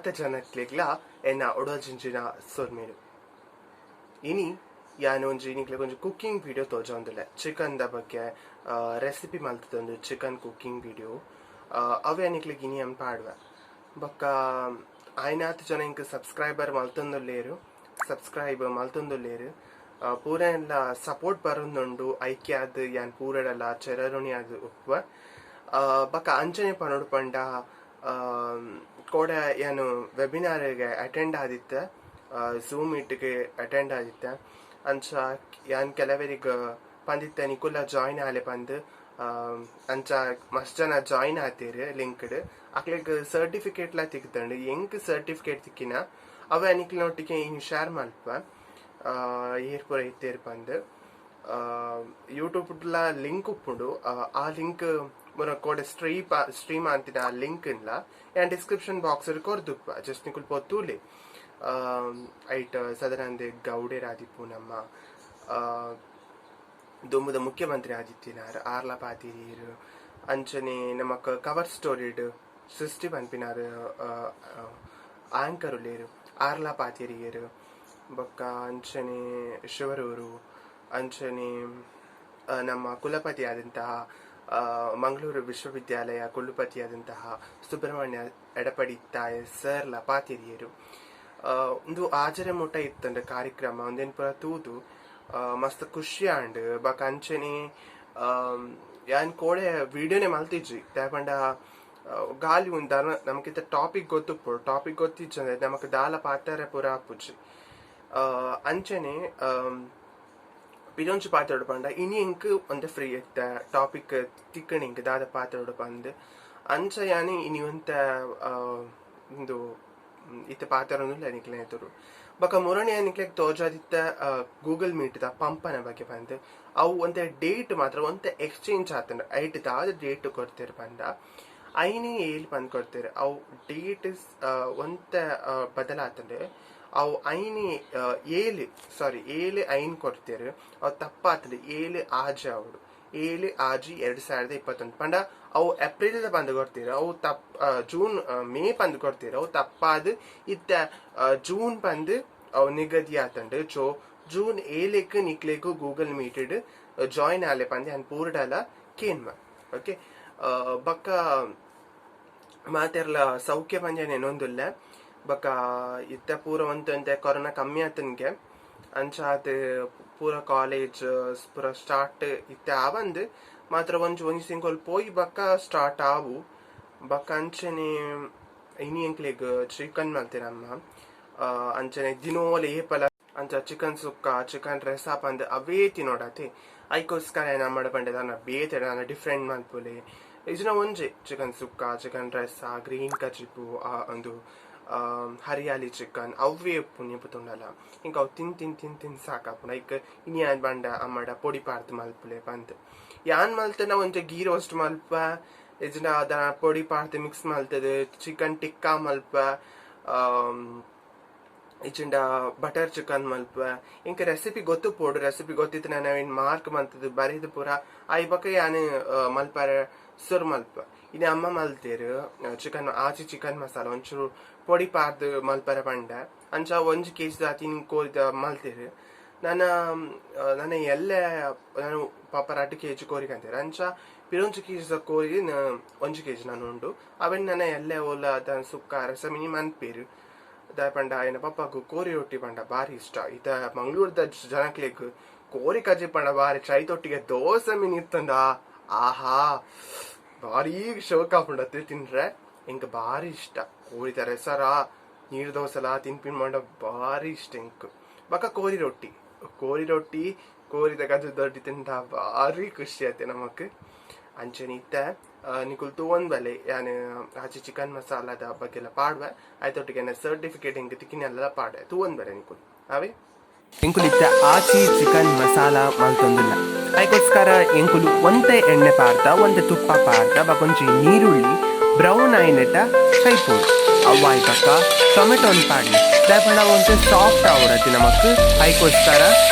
ಮಾತ ಜನಕ್ಲೆಗ್ಲಾ ಎನ್ನ ಉಡಲ್ ಜಿಂಜಿನ ಸೊಲ್ಮೆಲು. ಇನಿ ಯಾನ್ ಒಂಜಿ ನಿಕ್ಲೆಗ್ ಒಂಜಿ ಕುಕ್ಕಿಂಗ್ ವಿಡಿಯೋ ತೋಜಾವೊಂದುಲ್ಲೆ. ಚಿಕನ್ ದ ಬಗ್ಗೆ ರೆಸಿಪಿ ಮಲ್ತ್ದೊಂದು ಚಿಕನ್ ಕುಕ್ಕಿಂಗ್ ವಿಡಿಯೋ ಅವೇ ನಿಕ್ಲೆಗ್ ಇನಿ ಯಾನ್ ಪಾಡುವೆ. ಬೊಕ್ಕ ಆಯಿನಾತ್ ಜನ ಎಂಕ್ ಸಬ್ಸ್ಕ್ರೈಬರ್ ಮಲ್ತೊಂದುಲ್ಲೆರ್, ಸಬ್ಸ್ಕ್ರೈಬ್ ಮಲ್ತೊಂದುಲ್ಲೆರ್. ಪೂರೆನ್ಲ ಸಪೋರ್ಟ್ ಬರೊಂದುಂಡು. ಐಕ್ಯ ಆದ್ ಯಾನ್ ಪೂರೆಡಲ ಚಿರಋಣಿ ಆದ್ ಉಪ್ಪುವೆ. ಬೊಕ್ಕ ಅಂಚನೆ ಪನೊಡು ಪಂಡ, ಕೋಡೆ ಯಾನ್ ವೆಬಿನಾರ್ಗೆ ಅಟೆಂಡ್ ಆದಿತ್ತೆ, ಝೂಮ್ ಮೀಟ್ಗೆ ಅಟೆಂಡ್ ಆದಿತ್ತೆ. ಅಂಚ ಯಾನ್ ಕೆಲವರಿಗ್ ಪಂದಿತ್ತೆ, ನಿಕುಲ್ಲ ಜಾಯಿನ್ ಆಲೆ ಪಂದ್. ಅಂಚ ಮಸ್ತ್ ಜನ ಜಾಯಿನ್ ಆತೆರ್ ಲಿಂಕ್ಡ್. ಅಕ್ಲೆಗ್ ಸರ್ಟಿಫಿಕೇಟ್ಲ ತಿಕ್ದಂಡ್. ಎಂಕ್ ಸರ್ಟಿಫಿಕೇಟ್ ತಿಕ್ಕಿನ ಅವೆ ನಿಕ್ಲೆನೊಟ್ಟಿಗೆ ಇನಿ ಶೇರ್ ಮಲ್ಪ, ಏರ್ ಪೂರ ಇತ್ತೆರ್ ಪಂದ್. ಯೂಟ್ಯೂಬ್ಲ ಲಿಂಕ್ ಉಪ್ಪುಂಡು. ಆ ಲಿಂಕ್ ಮುರ ಕೋಡೆ ಸ್ಟ್ರೀಮ್ ಅಂತಿನ ಆ ಲಿಂಕ್ ಇನ್ಲ ಯಾನ್ ಡಿಸ್ಕ್ರಿಪ್ಷನ್ ಬಾಕ್ಸ್ ಕೊರ್ದುಪ್ಪ. ಜಸ್ಟ್ ನಿಕುಲ್ ಪೋತೂಲೆ. ಐಟ್ ಸದಾನಂದ ಗೌಡೇರ್ ಆದಿಪ್ಪು, ನಮ್ಮ ದುಂಬುದ ಮುಖ್ಯಮಂತ್ರಿ ಆದಿತ್ತಿನಾರ್, ಆರ್ಲ ಪಾತೆರಿಯೆರ್. ಅಂಚನೆ ನಮಕ್ ಕವರ್ ಸ್ಟೋರಿಡ್ ಸೃಷ್ಟಿ ಪನ್ಪಿನಾರ್ ಆಂಕರ್ ಉಲ್ಲೆರ್, ಆರ್ಲ ಪಾತೆರಿಯೆರ್. ಬೊಕ್ಕ ಅಂಚನೆ ಶಿವರೂರು, ಅಂಚನೆ ನಮ್ಮ ಕುಲಪತಿ ಆದಂತಹ, ಮಂಗಳೂರು ವಿಶ್ವವಿದ್ಯಾಲಯ ಕುಲಪತಿಯಾದಂತಹ ಸುಬ್ರಹ್ಮಣ್ಯ ಎಡಪಡಿತ್ತಾಯ ಸರ್ಲ ಪಾತೆರಿಯೆರ್. ಉಂದು ಆಜರೆ ಮುಟ ಇತ್ತಂಡ್ ಕಾರ್ಯಕ್ರಮ. ಉಂದೆನ್ ಪೂರ ತೂದು ಮಸ್ತ್ ಖುಷಿ ಆಂಡ್. ಬೊಕ್ಕ ಅಂಚನೆ ಯಾನ್ ಕೋಡೆ ವಿಡಿಯೋನೆ ಮಲ್ತಿಜ್ಜಿ. ದಾಯೆ ಪಂಡ ಗಾಲಿ ಉಂದು ನಮಕಿತ್ತ ಟಾಪಿಕ್ ಗೊತ್ತುಪ್ಪೊಡು. ಟಾಪಿಕ್ ಗೊತ್ತಿಜ್ಜಂದ್ರೆ ನಮಕ್ ದಾಲ ಪಾತೆರ ಪೂರ ಆಪುಜಿ. ಅಂಚನೆ ಪಿರೊಂಜಿ ಪಾತೆರೊಡು ಪಂಡ, ಇನಿ ಎಂಕ್ ಒಂತೆ ಫ್ರೀ ಇತ್ತ, ಟಾಪಿಕ್ ತಿಕ್ಕಣಿ ಎಂಕ್ ದಾದ ಪಾತೆರೊಡು ಪಂದ್. ಅಂಚ ಯಾನ್ ಇನಿ ಒಂತೆ ಉಂದು ಇತ್ತೆ ಪಾತೆರೊಂದುಲ್ಲ ನಿಕ್ಲೆನ ಎದುರು. ಬೊಕ್ಕ ಮುರಣಿ ನಿಕ್ಲೆಗ್ ತೋಜಾದಿತ್ತ ಗೂಗಲ್ ಮೀಟ್ ದ ಪಂಪನ ಬಗ್ಗೆ ಪಂದ್, ಅವು ಒಂತೆ ಡೇಟ್ ಮಾತ್ರ ಒಂತೆ ಎಕ್ಸ್ಚೇಂಜ್ ಆತುಂಡು. ಐಟ್ ದಾದ ಡೇಟ್ ಕೊರ್ತೆರ್ ಪಂಡ, 5/7 ಪಂದ್ ಕೊರ್ತೆರ್. ಅವು ಡೇಟ್ ಒಂತೆ ಬದಲಾತುಂಡು. ಅವು 5/7, ಸಾರಿ, 7/5 ಕೊರ್ತೆರ್. ಅವು ತಪ್ಪಾತುಂಡು, 7/6 ಆವೊಡು. 7/6/2021 ಪಂಡ ಅವು ಏಪ್ರಿಲ್ ಪಂದ್ ಕೊರ್ತೆರ್. ಅವು ತಪ್ ಜೂನ್, ಮೇ ಪಂದ್ ಕೊರ್ತೆರ್. ಅವು ತಪ್ಪಾದ್ ಇತ್ತೆ ಜೂನ್ ಪಂದ್ ಅವು ನಿಗದಿ ಆತುಂಡು. ಸೊ ಜೂನ್ 7ಕ್ ನಿಕ್ಲೆಗ್ ಗೂಗಲ್ ಮೀಟ್ ಜಾಯಿನ್ ಆಲೆ ಪಂದ್ ಯಾನ್ ಪೂರ್ಡಲ ಕೇನ್ವ. ಓಕೆ, ಬೊಕ್ಕ ಮಾತೆರ್ಲ ಸೌಖ್ಯ ಪಂದ್ ಯಾನ್ ಎನ್ನೊಂದುಲ್ಲೆ. ಬೊಕ್ಕ ಇತ್ತೆ ಪೂರ ಒಂತೆ ಒಂತೆ ಕೊರೋನಾ ಕಮ್ಮಿ ಆತನ್ಗೆ. ಅಂಚಾದ್ ಪೂರ ಕಾಲೇಜ್ ಪೂರ ಸ್ಟಾರ್ಟ್ ಇತ್ತೆ ಆವಂದ್ ಮಾತ್ರ, ಒಂಜಿ ಒಂಜಿ ತಿಂಗೊಲ್ ಪೋಯಿ ಬೊಕ್ಕ ಸ್ಟಾರ್ಟ್ ಆವು. ಬೊಕ್ಕ ಅಂಚನೆ ಇನಿ ಎಂಕ್ಲೆಗ್ ಚಿಕನ್ ಮಲ್ತೆರಮ್ಮ. ಅಂಚನೆ ದಿನೋಲ ಏಪಲ ಅಂಚ ಚಿಕನ್ ಸುಕ್ಕ, ಚಿಕನ್ ರಸ ಪಂದ್ ಅವೇ ತಿನೋಡತೆ. ಐಕೋಸ್ಕರ ನಮ್ಮಡ ಪಂಡೆ ದಾನ ಬೇತೆ ದಾನ ಡಿಫ್ರೆಂಟ್ ಮಲ್ಪುಲೆ, ಇಜ್ನ ಒಂಜೆ ಚಿಕನ್ ಸುಕ್ಕ, ಚಿಕನ್ ರಸ, ಗ್ರೀನ್ ಕಜಿಪು, ಒಂದು ಹರಿಯಾಲಿ ಚಿಕನ್ ಅವ್ವೇ ಉಪ್ಪುನಿ ಪುತುಂಡಲ. ಇಂಕ ಅವು ತಿನ್ ತಿನ್ ತಿನ್ ತಿನ್ ಸಾಕಾಪುಂಡು. ಐಕ್ ಇನಿ ಯಾನ್ ಪಂಡ ಅಮ್ಮಡ ಪೊಡಿ ಪಾಡ್ದ್ ಮಲ್ಪುಲೆ ಪಂದ್. ಯಾನ್ ಮಲ್ತನ ಒಂಜೆ ಗೀ ರೋಸ್ಟ್ ಮಲ್ಪ, ಇಜ್ನ ದಾನ ಪೊಡಿ ಪಾಡ್ದ್ ಮಿಕ್ಸ್ ಮಲ್ತದ್ ಚಿಕನ್ ಟಿಕ್ಕಾ ಮಲ್ಪ, ಇಜ್ಜಿಂಡ ಬಟರ್ ಚಿಕನ್ ಮಲ್ಪ. ಇಂಕ ರೆಸಿಪಿ ಗೊತ್ತುಪೋಡು. ರೆಸಿಪಿ ಗೊತ್ತಿತ್ತು ನಾನು ಅವೇನ್ ಮಾರ್ಕ್ ಮಲ್ತದ್ ಬರೆದು ಪೂರ ಆಯಿ ಬೊಕ್ಕ ಯಾನ್ ಮಲ್ಪರೆ ಸುರು ಮಲ್ಪ. ಇನಿ ಅಮ್ಮ ಮಲ್ತೆರ್ ಚಿಕನ್. ಆಚಿ ಚಿಕನ್ ಮಸಾಲ ಒಂಚೂರು ಪೊಡಿ ಪಾಡ್ದ್ ಮಲ್ಪರೆ ಪಂಡೆ. ಅಂಚ 1 ಕೆಜಿ ದಾತ್ ಕೋರಿದ ಮಲ್ತೆರ್. ನನ ನನ ಎಲ್ಲೆ ನಾನು ಪಾಪ 2 ಕೆಜಿ ಕೋರಿ ಕಂತೆರ್. ಅಂಚ ಪಿರೊಂಜಿ ಕೆಜಿ ಕೋರಿ 1 ಕೆಜಿ ನಾನು ಉಂಡು. ಅವೆನ್ ನನ ಎಲ್ಲೆ ಓಲ ದಾನ ಸುಕ್ಕ ರಸ ಮಿನಿ ಮನ್ಪೇರು. ದಾಯೆ ಪಂಡ ಆಯನ ಪಪ್ಪಗ್ ಕೋರಿ ರೊಟ್ಟಿ ಪಂಡ ಬಾರಿ ಇಷ್ಟ. ಇತ್ತ ಮಂಗಳೂರದ ಜನಕ್ಲೆಗ್ ಕೋರಿ ಕಜಿಪು ಪಂಡ ಬಾರಿ. ಚೈತೊಟ್ಟಿಗೆ ದೋಸೆ ಮಿನಿ ಇತ್ತಂಡ, ಆಹಾ, ಬಾರಿ ಶೋಕ್ ಆಪುಂಡತ್ತೆ ತಿನ್ರೆ. ಎಂಕ್ ಬಾರಿ ಇಷ್ಟ ಕೋರಿದ ರೆಸರ ನೀರ್ ದೋಸೆಲಾ ತಿನ್ಪಿನ ಪಂಡ ಬಾರಿ ಇಷ್ಟ ಎಂಕ್. ಬೊಕ್ಕ ಕೋರಿ ರೊಟ್ಟಿ, ಕೋರಿ ರೊಟ್ಟಿ ಕೋರಿದ ಕಜಿಪು ತಿಂಡ ಬಾರಿ ಖುಷಿ ಆತೆ ನಮಕ್. ಅಂಚನೆ ಇತ್ತೆ ನಿಕುಲು ತೂವೊಂದು ಬಲೆ, ಯಾನ್ ಆಚೆ ಚಿಕನ್ ಮಸಾಲದ ಬಗ್ಗೆ ಎಲ್ಲ ಪಾಡುವೆ. ಆಯ್ತೊಟ್ಟಿಗೆ ಸರ್ಟಿಫಿಕೇಟ್ ಎಂಕ್ ತಿಕ್ಕಿನೆಲ್ಲ ಪಾಡೆ. ತೂವೊಂದು ಬಲೆ ನಿಕುಲು ಅವೇ. ಎಂಕುಲು ಇತ್ತೆ ಆಚಿ ಚಿಕನ್ ಮಸಾಲ ಮಲ್ತೊಂದುಲ್ಲ. ಐಕೋಸ್ಕರ ಎಂಕುಲು ಒಂತೆ ಎಣ್ಣೆ ಪಾಡ್ದ, ಒಂತೆ ತುಪ್ಪ ಪಾಡ್ದ. ಬೊಕೊಂಜಿ ನೀರುಳ್ಳಿ ಬ್ರೌನ್ ಆಯಿನೆಟ ಚೈಪೊಡು. ಅವ್ವಾಯಿ ಬೊಕ್ಕ ಟೊಮೆಟೊನ್ ಪಾಡ್ಲಿ. ದಾಯೆ ಪಂಡ ಒಂತೆ ಸಾಫ್ಟ್ ಆವೊಡತ್ತಿ ನಮಕ್. ಐಕೋಸ್ಕರ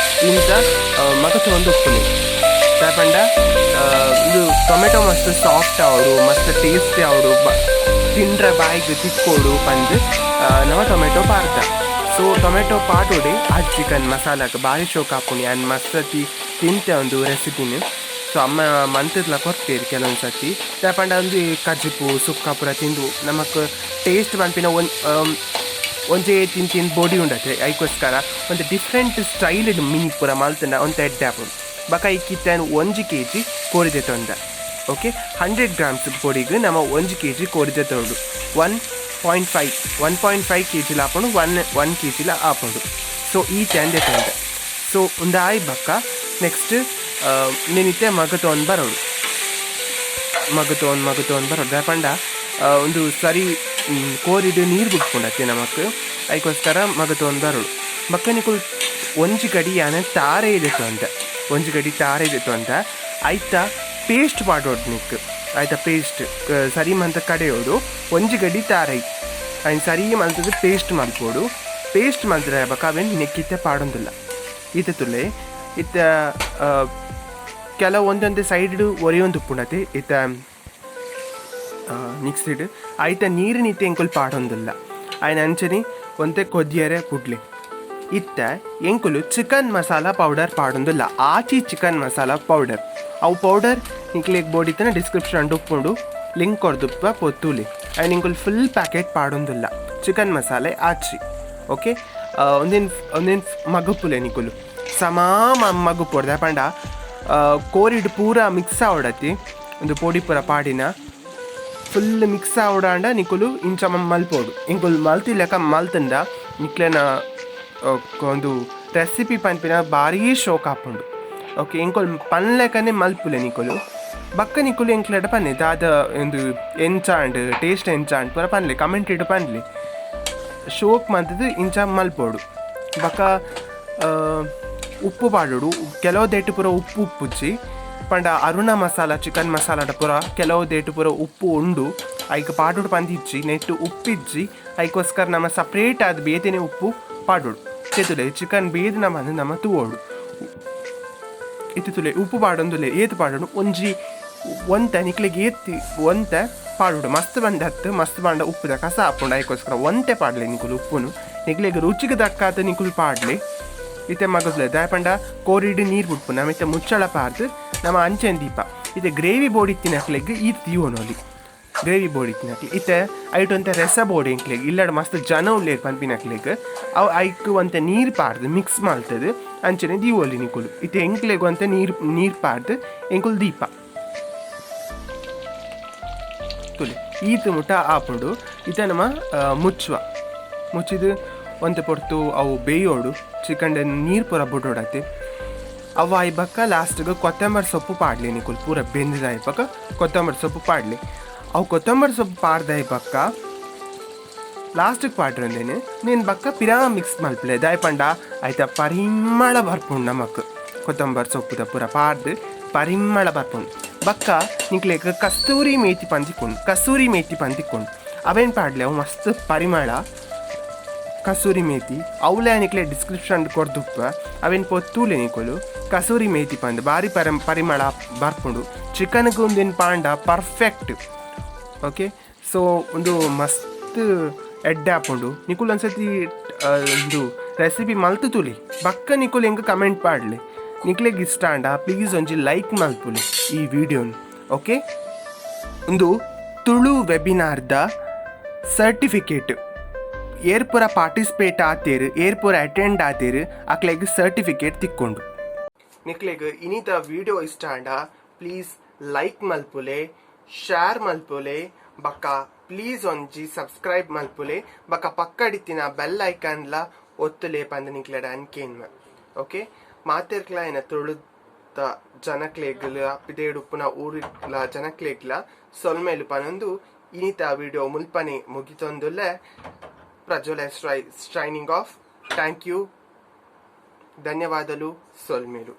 ಇಂಚ ಮಗಚೊಂದು ಉಪ್ಪುನಿ. ದಾಯೆ ಪಂಡ ಇದು ಟೊಮೆಟೊ ಮಸ್ತ್ ಸಾಫ್ಟ್ ಆವೊಡು, ಮಸ್ತ್ ಟೇಸ್ಟಿ ಆವೊಡು. ತಿಂಡ್ರ ಬಾಯಿಗ್ ತಿಕ್ಕೊಡು ಪಂದ್ ನಮ ಟೊಮೆಟೊ ಪಾಡ್ದ. ಸೊ ಟೊಮೆಟೊ ಪಾಡೊಡೆ ಆಚಿ ಚಿಕನ್ ಮಸಾಲಗ್ ಬಾರಿ ಶೋಕ್ ಆಪುಂಡು. ಯಾನ್ ಮಸ್ತ್ ಸರ್ತಿ ತಿಂತೆ ಉಂದು ರೆಸಿಪಿನ್. ಸೊ ಅಮ್ಮ ಮಂತ್ದ್ಲ ಕೊರ್ಪೆರ್ ಕೆಲವೊಂದು ಸರ್ತಿ. ದಾಯೆ ಪಂಡ ಉಂದು ಕಜಿಪು ಸುಕ್ಕ ಪೂರ ತಿಂದು ನಮಕ್ ಟೇಸ್ಟ್ ಪನ್ಪಿನ ಒಂಜೇ ತಿಂದ್ ತಿಂದ್ ಬೊಡಿ ಉಂಡತೆ. ಐಕೋಸ್ಕರ ಒಂತೆ ಡಿಫ್ರೆಂಟ್ ಸ್ಟೈಲ್ಡ್ ಮಿನಿ ಪೂರ ಮಲ್ತ್ಂಡ ಒಂತೆ ಎಡ್ಡೆ ಆಪುಂಡು. ಬೊಕ ಐಕ್ ಇತ್ತೆ ಯಾನ್ ಒಂಜಿ ಕೆಜಿ ಕೋರಿ ದೆತೊಂದೆ. ಓಕೆ, 100 ಗ್ರಾಮ್ಸ್ ಪೊಡಿಗ್ ನಮ 1 ಕೆಜಿ ಕೋರಿ ದೆತೊಡು. 1.5, 1.5 ಕೆಜಿಲ ಆಪುಂಡು, ಒನ್ ಒನ್ ಕೆಜಿಲ ಆಪುಂಡು. ಸೊ ಈತ್ ಯಾನ್ ದೆತೊಂದೆ. ಸೊ ಉಂದಾಯಿ ಬೊಕ್ಕ ನೆಕ್ಸ್ಟ್ ನೆನಿತೆ ಮಗತೊಂದು ಬರೋಡು, ಮಗತೊಂದು ಮಗತೊಂದು ಬರೋಡು. ದಾಯೆ ಪಂಡ ಉಂದು ಸರಿ ಕೋರಿಡ್ ನೀರು ಬುಡ್ಪುಂಡು ಅತ್ತೆ ನಮಕ್. ಐಕೋಸ್ಕರ ಮಗತೊಂದು ಬರೋಡು. ಬೊಕ್ಕ ನಿಕುಲು ಒಂಜಿ ಗಡಿ ಯಾನ್ ತಾರೆ ದೆತೊಂದೆ, ಒಂಜಿ ಗಡಿ ತಾರೆ ದೆತೊಂದೆ. ಐತ ಪೇಸ್ಟ್ ಪಾಡೊಡು ನಿಕ್. ಐತ ಪೇಸ್ಟ್ ಸರಿ ಮಂತ ಕಡೆಯೋಡು. ಒಂಜಿ ಗಡಿ ತಾರೈ ಐನ್ ಸರಿ ಮಲ್ತದು ಪೇಸ್ಟ್ ಮಲ್ಪೊಡು. ಪೇಸ್ಟ್ ಮಲ್ತ್ರೆ ಬೊಕ್ಕ ಅವೆನ್ ನೆಕ್ಕಿತ್ತೆ ಪಾಡೊಂದಿಲ್ಲ. ಈತೆ ತುಲೆ, ಇತ್ತೆ ಕೆಲವು ಒಂದೊಂದು ಸೈಡ್ ಒರಿಯೊಂದು ಉಪ್ಪುಂಡತೆ. ಇತ್ತೆ ಮಿಕ್ಸಿಡ್ ಐತ ನೀರಿನ ಇತ್ತೆ ಎಂಕುಲು ಪಾಡೊಂದಿಲ್ಲ. ಆಯ್ನ ಅಂಚನೆ ಒಂತೆ ಕೊದ್ದಿಯರೆ ಬುಡ್ಲೆ. ಇತ್ತೆ ಎಂಕುಲು ಚಿಕನ್ ಮಸಾಲ ಪೌಡರ್ ಪಾಡೊಂದಿಲ್ಲ. ಆಚಿ ಚಿಕನ್ ಮಸಾಲ ಪೌಡರ್, ಅವು ಪೌಡರ್ ನಿಕ್ಲೆಗ್ ಬೋಡಿತ್ತನ ಡಿಸ್ಕ್ರಿಪ್ಷನ್ ಉಪ್ಪುಂಡು, ಲಿಂಕ್ ಕೊರ್ದುಪ್ಪ, ಪೊತ್ತುಲಿ. ಆ್ಯಂಡ್ ಎಂಕುಲು ಫುಲ್ ಪ್ಯಾಕೆಟ್ ಪಾಡೊಂದಿಲ್ಲ ಚಿಕನ್ ಮಸಾಲೆ ಆಚಿ. ಓಕೆ, ಒಂದಿನ ಒಂದಿನ ಮಗುಪುಲೆ ನಿಕುಲು ಸಮಾ ಮಗುಪೊಡ್ದ ಪಂಡ ಕೋರಿಡ್ ಪೂರ ಮಿಕ್ಸ್ ಆವಡತಿ. ಒಂದು ಪೊಡಿ ಪೂರ ಪಾಡಿನ ಫುಲ್ ಮಿಕ್ಸ್ ಆವಡಾಂಡ ನಿಕುಲು ಇಂಚ ಮಲ್ಪೊಡು. ಇಂಕುಲು ಮಲ್ತಿ ಲೆಕ್ಕ ಮಲ್ತಂಡ ನಿಕ್ಲೆನ ಒಂದು ರೆಸಿಪಿ ಪನ್ಪಿನ ಭಾರೀ ಶೋಕ್ ಆಪುಂಡು. ಓಕೆ, ಎಂಕುಲು ಪನ್ಲೆಕನೆ ಮಲ್ಪುಲೆ ನಿಕುಲು. ಬಕ್ಕ ನಿಕುಲು ಎಂಕ್ಲೆಡ ಪನ್ನೆ, ದಾದ ಒಂದು ಎಂಚಾಂಡ್, ಟೇಸ್ಟ್ ಎಂಚಾಂಡ್ ಪೂರ ಪನ್ಲೆ, ಕಮೆಂಟ್ ಇಡು ಪನ್ಲೆ. ಶೋಕ್ ಮಂತದು ಇಂಚ ಮಲ್ಪೊಡು. ಬೊಕ್ಕ ಉಪ್ಪು ಪಾಡೊಡು. ಕೆಲವು ದೇಟು ಪೂರ ಉಪ್ಪು ಉಪ್ಪುಜ್ಜಿ ಪಂಡ ಅರುಣ ಮಸಾಲ ಚಿಕನ್ ಮಸಾಲಾಡ ಪೂರ ಕೆಲವು ದೇಟು ಪೂರ ಉಪ್ಪು ಉಂಡು. ಐಕ್ ಪಾಡೊಡು ಪಂದಿಜ್ಜಿ, ನೆಟ್ಟು ಉಪ್ಪಿಜ್ಜಿ. ಐಕೋಸ್ಕರ ನಮ್ಮ ಸಪ್ರೇಟ್ ಆದ್ ಬೇತೆನೆ ಉಪ್ಪು ಪಾಡೊಡು. ಚೇತುಲೆ, ಚಿಕನ್ ಬೇದ ನಮ್ಮ ನಮ್ಮ ತೂವೊಡು. ಇತ್ತು ತುಲೆ, ಉಪ್ಪು ಪಾಡೊಂದುಲೆ. ಏತ್ ಪಾಡೊಡು? ಒಂಜಿ ಒಂತೆ, ನಿಕ್ಲೆಗ್ ಏತ್ ಒಂತೆ ಪಾಡೊಡು. ಮಸ್ತ್ ಬಂದ ಹತ್ತು ಮಸ್ತ್ ಬಾಂಡ ಉಪ್ಪುದ ಕಸ ಆಪುಂಡು. ಐಕೋಸ್ಕರ ಒಂತೆ ಪಾಡ್ಲೆ ನಿಕುಲು ಉಪ್ಪುನು. ನಿಕ್ಲೆಗ್ ರುಚಿಗೆ ದಕ್ಕಾತ ನಿಕುಲು ಪಾಡ್ಲೆ. ಇತ್ತೆ ಮಗಸ್ಲೆ, ದಾಯ ಪಂಡ ಕೋರಿಡ್ ನೀರು ಬುಡ್ಪು. ನಮ್ಮ ಇತ್ತೆ ಮುಚ್ಚಳ ಪಾರ್ದು ನಮ್ಮ ಅಂಚೆನ್ ದೀಪ. ಇತ್ತೆ ಗ್ರೇವಿ ಬೋಡಿತ್ತಿನಕ್ಲೆಗ್ ಈತ್ ದೀವೊನೊಲಿ, ಗ್ರೇವಿ ಬೋಡಿತ್ತಿನಕ್ಲೆ. ಇತ್ತೆ ಐಟ್ ಒಂತೆ ರೆಸ ಬೋಡಿ ಎಂಕ್ಲೆಗ್, ಇಲ್ಲಡ್ ಮಸ್ತ್ ಜನ ಉಲ್ಲೇರ್ ಪನ್ಪಿನಕ್ಲೆಗ್ ಅವು ಐಕ್ ಒಂತೆ ನೀರು ಪಾಡ್ದು ಮಿಕ್ಸ್ ಮಲ್ತದು ಅಂಚನೆ ದೀವೊಲಿ ನಿಕುಲು. ಇತ್ತೆ ಎಂಕ್ಲೆಗ್ ಒಂತೆ ನೀರು ನೀರು ಪಾಡ್ದು ಎಂಕುಲು ದೀಪ. ತೂಲೆ, ಈತ್ ಮುಟ್ಟ ಆಪುಂಡು. ಇತ್ತೆ ನಮ ಮುಚ್ಚುವ. ಮುಚ್ಚಿದ್ ಒಂತೆ ಪೊರ್ತು ಅವು ಬೇಯೋಡು. ಚಿಕನ್ ನೀರು ಪೂರ ಬುಡೋಡತ್ತೆ. ಅವು ಆಯಿ ಬೊಕ್ಕ ಲಾಸ್ಟ್ಗೆ ಕೊತ್ತಂಬರಿ ಸೊಪ್ಪು ಪಾಡ್ಲಿ ನಿಕುಲು. ಪೂರ ಬೆಂದಿದಾಯಿ ಬೊಕ್ಕ ಕೊತ್ತಂಬರಿ ಸೊಪ್ಪು ಪಾಡ್ಲಿ. ಅವು ಕೊತ್ತಂಬರಿ ಸೊಪ್ಪು ಪಾಡ್ದಾಯಿ ಬೊಕ್ಕ ಲಾಸ್ಟಿಗೆ ಪಾಡ್ರಂದೇನೆ ನೀನು ಬಕ್ಕ ಪಿರಾ ಮಿಕ್ಸ್ ಮಲ್ಪಲೆ. ದಾಯ ಪಂಡ ಆಯ್ತಾ ಪರಿಮಳ ಬರ್ಪುಂಡು ನಮಕ್. ಕೊತ್ತಂಬರಿ ಸೊಪ್ಪುದ ಪೂರ ಪಾಡ್ದು ಪರಿಮಳ ಬರ್ಪುಂಡು. ಬಕ್ಕ ನಿಕ್ಲೆಗ್ ಕಸ್ತೂರಿ ಮೇತಿ ಪಂತಿಕೊಂಡು, ಕಸ್ತೂರಿ ಮೇತಿ ಪಂತಿಕೊಂಡು ಅವೇನು ಪಾಡ್ಲೆ, ಅವು ಮಸ್ತ್ ಪರಿಮಳ. ಕಸೂರಿ ಮೇತಿ ಅವಲೇ ನಿಕ್ಲೆ ಡಿಸ್ಕ್ರಿಪ್ಷನ್ ಕೊರ್ದುಪ್ಪ, ಅವೇನು ಪೊತ್ತೂಲೆ ನಿಕೋಲು. ಕಸೂರಿ ಮೇತಿ ಪಂದ್ ಬಾರಿ ಪರಿಮಳ ಬರ್ಪುಂಡು. ಚಿಕನ್ಗೆ ಒಂದೇನು ಪಾಂಡ ಪರ್ಫೆಕ್ಟ್. ಓಕೆ, ಸೊ ಒಂದು ಮಸ್ತ್ ಎಡ್ಡೆ ಆಪುಂಡು. ನಿಕುಲು ಒಂದ್ಸತಿ ಒಂದು ರೆಸಿಪಿ ಮಲ್ತು ತುಲಿ. ಬಕ್ಕ ನಿಕುಲು ಎಂಕ್ ಕಮೆಂಟ್ ಪಾಡ್ಲಿ. ನಿಕ್ಲೆಗ್ ಇಷ್ಟ ಆಂಡ ಪ್ಲೀಸ್ ಒಂಜಿ ಲೈಕ್ ಮಲ್ಪುಲಿ ಈ ವಿಡಿಯೋನ್. ಓಕೆ, ಒಂದು ತುಳು ವೆಬಿನಾರ್ದ ಸರ್ಟಿಫಿಕೇಟ್. ಏರ್ಪುರ ಪಾರ್ಟಿಸಿಪೇಟ್ ಆತೇರು, ಏರ್ಪುರ ಅಟೆಂಡ್ ಆತೇರು, ಅಕ್ಲೆಗ್ ಸರ್ಟಿಫಿಕೇಟ್ ತಿಕ್ಕೊಂಡು. ನಿಕ್ಲೆಗ್ ಇನಿತ ವಿಡಿಯೋ ಇಷ್ಟ ಆಂಡ ಪ್ಲೀಸ್ ಲೈಕ್ ಮಲ್ಪುಲೆ, ಶೇರ್ ಮಲ್ಪುಲೆ, ಬಕ್ಕ ಪ್ಲೀಸ್ ಒಂಜಿ ಸಬ್ಸ್ಕ್ರೈಬ್ ಮಲ್ಪುಲೆ. ಬಕ್ಕ ಪಕ್ಕಡಿತ್ತಿನ ಬೆಲ್ ಐಕಾನ್ಲ ಒತ್ತುಲೆ ಪಂದ್ ನಿಕ್ಲೆಡ ಅನ್ಕೇನ್ಮ. ಓಕೆ, ಮಾತೆರ್ಕ್ಲ ಏನ ತುಳುತ ಜನಕ್ಲೆಗ್ಲ, ಪಿದೇಡುಪ್ಪುನ ಊರಿಗ್ಲ ಜನಕ್ಲೆಗ್ಲ ಸೊಲ್ಮೆಲು ಪನೊಂದು ಇನಿತ ವಿಡಿಯೋ ಮುಲ್ಪನೆ ಮುಗಿತೊಂದುಲ್ಲೆ. Prajwal signing off. Thank you, ಧನ್ಯವಾದಲು, ಸೊಲ್ಮೆಲು.